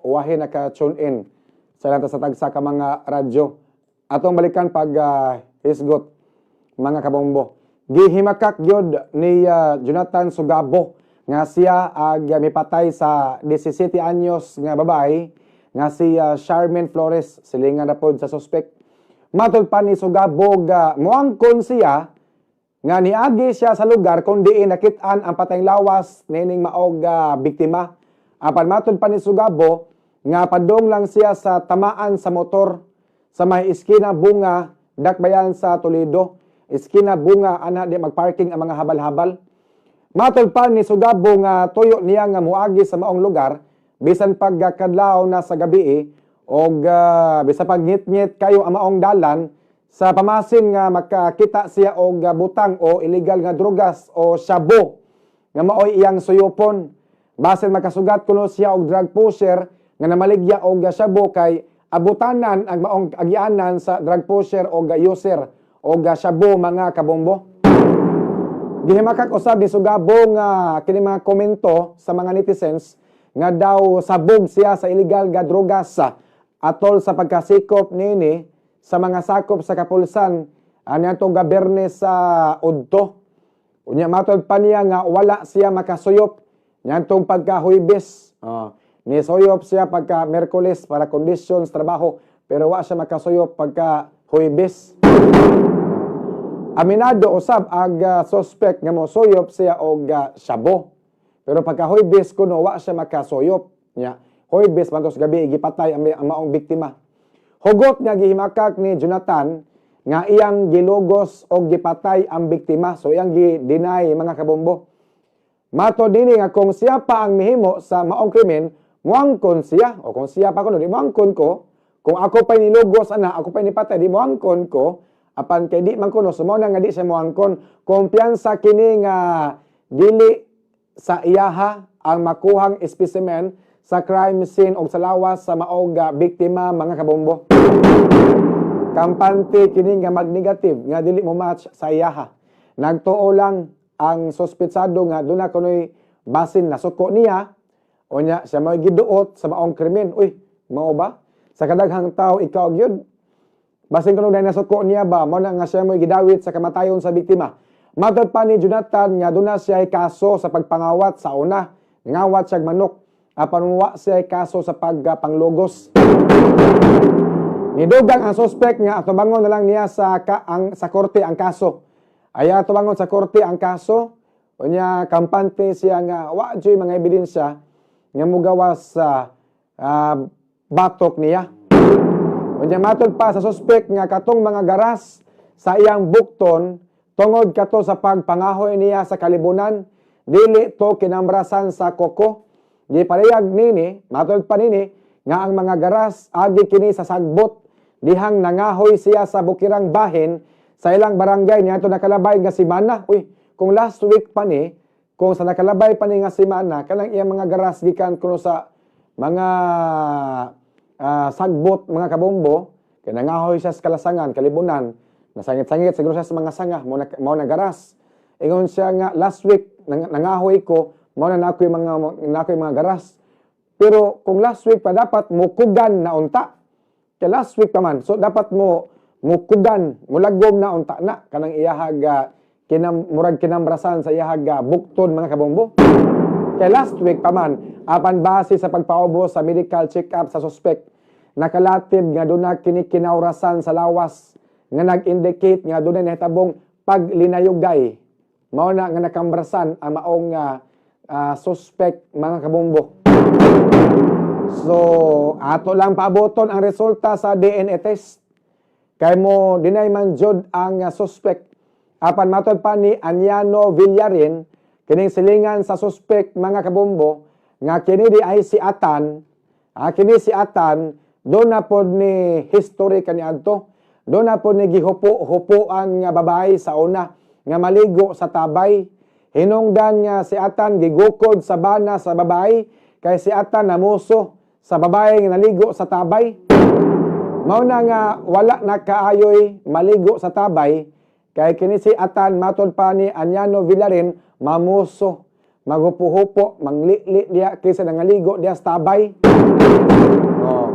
wahi naka-tune in sa ilang sa tagsa ka mga radyo. Atong balikan pag hisgot, mga kabombo. Gihimakak gyud ni Jonathan Sugabo nga siya ag mipatay sa 17 anyos nga babae nga si Charmaine Flores, silingan na pod sa suspect. Matod pa ni Sugabo ga moangkon siya nga niagi siya sa lugar kung diin nakit-an ang patayng lawas nining maog biktima. Apan matod pa ni Sugabo nga padong lang siya sa tamaan sa motor sa may iskina Bunga, Dakbayan sa Toledo. Iskina Bunga ana di magparking ang mga habal-habal. Matod pa ni Sugabo nga tuyo niya nga muagi sa maong lugar bisan pagkadlaw na sa gabi og bisan pag ngit-ngit kayo ang maong dalan sa pamasin nga makakita siya og butang o illegal nga drugas o shabu nga maoy iyang suyupon. Basin makasugat kuno siya og drug pusher nga namaligya og shabu kay abutanan ang maong agianan sa drug pusher o user og shabu, mga kabombo. Gihimakak usab ni Sugabo nga kini mga komento sa mga netizens nga daw sabog siya sa illegal nga drogas atol sa pagkasikop nini sa mga sakop sa kapulsan niadtong Biyernes sa Udto. Unya matod pa niya nga wala siya makasuyop niadtong pagka Huwebes. Oh, nisuyop siya pagka Miyerkules para conditions trabaho, pero wa siya makasuyop pagka Huwebes. Aminado usab ag suspect nga mosuyop siya og shabu. Pero pagka Huwebes kuno wa siya makasuyop. Nya, Huwebes man tos gabi gipatay ang maong biktima. Hugot nga gihimakak ni Jonathan nga iyang gilugos og gipatay ang biktima. So iyang gi-deny, mga kabombo. Matod nini nga kung siya pa ang mihimo sa maong krimen, muangkon siya. O kung siya pa kuno, di muangkon ko. Kung ako pa'y nilugos ana, ako pa'y nipatay, di muangkon ko. Apan kay di man kuno, so mao na nga di siya muangkon. Kumpiyansa kini nga dili sa iyaha ang makuhang specimen sa crime scene o sa lawas sa maong biktima, mga kabombo. Kampante kini nga mag-negative nga dili mo match sa iyaha. Nagtuo lang ang sospetsado nga duna kunoy basin nasuko niya o nya siya mo'y giduot sa maong krimen. Uy, mao ba? Sa kadaghang tao ikaw gyud. Basin kuno dahil nasuko niya ba, mao na nga siya mo'y gidawit sa kamatayon sa biktima. Matod pa ni Jonathan nga duna siya kaso sa pagpangawat sa una. Ngawat siya manok. Apan wa siya kaso sa pagpanglugos. Nidugang ang suspect nga atubangon na lang niya sa korte ang kaso. Ay atubangon sa korte ang kaso. Unya kampante siya nga wa juy mga ebidensya nga mugawas sa batok niya. Unya matod pa sa suspect nga katong mga garas sa iyang bukton tungod kato sa pagpangahoy niya sa kalibunan, dili to kinambrasan sa koko. Giparehag nini, matod pa nini nga ang mga garas agi kini sa sagbot dihang nangahoy siya sa bukirang bahin sa ilang barangay niadto nakalabay nga semana. Uy, kung last week pa ni, kung sa nakalabay pa ni nga semana, kanang iyang mga garas gikan kuno sa mga sagbot, mga kabombo, kay nangahoy siya sa kalasangan, kalibunan, nasangit-sangit siguro siya sa mga sanga, mao na garas. Ingon siya nga last week nangahoy ko, mao na nako yung mga garas. Pero kung last week pa, dapat mukugan na unta. Kay last week pa man, so dapat mo mukugan, mulagom na unta na kanang iyahag murag kinambrasan sa iyahag bukton, mga kabombo. Kay last week pa man, apan base sa pagpaubos sa medical check-up sa suspect, nakalatid nga duna kini kinawrasan sa lawas nga nag-indicate nga duna nahitabong paglinayugay. Mao na nga nakambrasan ang maong suspect, mga kabombo. So, ato lang paaboton ang resulta sa DNA test. Kay mo deny man jud ang suspect. Apan matod pa ni Aniano Villarin, kining silingan sa suspect, mga kabombo, nga kini di ay si Atan, kini si Atan, duna pod ni history kaniadto. Duna pod ni gihupo-hupuan nga babae sa una nga maligo sa tabay. Hinungdan nga si Atan gigukod sa bana sa babae kay si Atan namuso sa babae nga naligo sa tabay. Mao na nga wala na kaayoy maligo sa tabay kay kini si Atan, matod pa ni Anyano Villarin, mamuso, maghupo-hupo, manglili diya kaysa nangaligo diya sa tabay. Oh.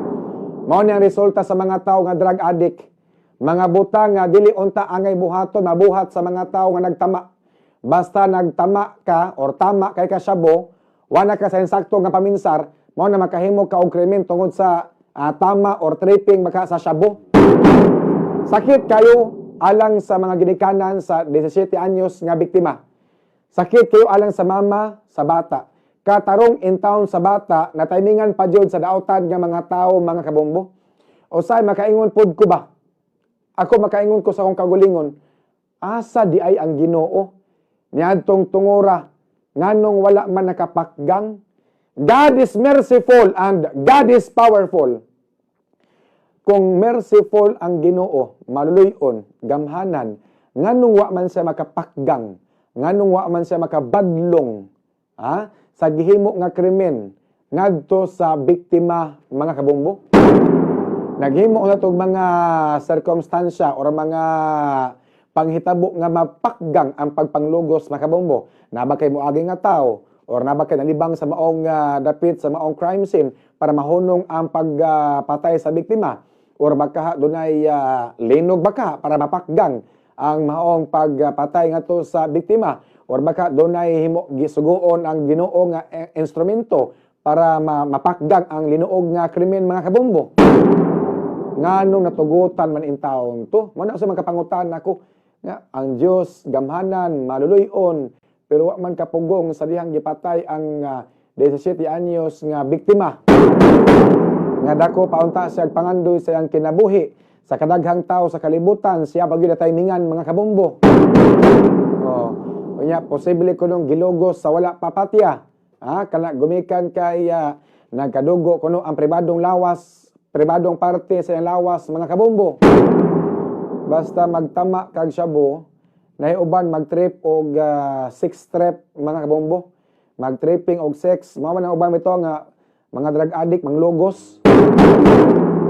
Mao ni ang resulta sa mga tao nga drug addict. Mga butang nga dili unta angay buhaton, mabuhat sa mga tao nga nagtama. Basta nagtama ka or tama kay ka shabu, wala ka sa insakto nga paminsar, mao na makahimo ka og krimen tungod sa tama or tripping maka sa shabu. Sakit kayo alang sa mga ginikanan sa 17 anyos nga biktima. Sakit kayo alang sa mama, sa bata. Katarong in town sa bata, na timingan pa jud sa daotan nga mga tao, mga kabombo. Usay makaingon pod ko ba? Ako makaingon ko sa akong kagulingon, asa di ay ang Ginoo? Niadtong tungora, nganong wala man nakapakgang? God is merciful and God is powerful. Kung merciful ang Ginoo, maluluyon, gamhanan, nganong wa man siya makapakgang, nganong wa man siya makabadlong, ha, sa gihimo nga krimen ngadto sa biktima, mga kabombo? Naghimo na tog mga sirkumstansya or mga panghitabo nga mapakgang ang pagpanglugos, mga kabombo. Naa ba kay moagi nga tao or naa ba kay nalibang sa maong dapit sa maong crime scene para mahunong ang pagpatay sa biktima or baka dunay linog baka para mapakgang ang maong pagpatay ngadto sa biktima or baka dunay himo gisugoon ang Ginoo nga instrumento para mapakgang ang linuog nga krimen, mga kabombo. Nganong natugutan man intawon to? Mao na sa mga kapangutan nako nga ang Dios gamhanan, maluluyon, pero wa man kapugong sa dihang gipatay ang 17 anyos nga biktima nga dako paunta siya pangandoy sa iyang kinabuhi. Sa kadaghang tao sa kalibutan, siya pa gyud timingan, mga kabombo. Oh, unya posible kunong gilugos sa wala papatya. Ha, kana gumikan kay nagkadugo kuno ang pribadong lawas, pribadong parte sa iyang lawas, mga kabombo. Basta magtama kag shabu, nahiuban magtrip og sex trip, mga kabombo. Magtripping og sex, mao man ang uban bitaw nga mga drug addict manglugos.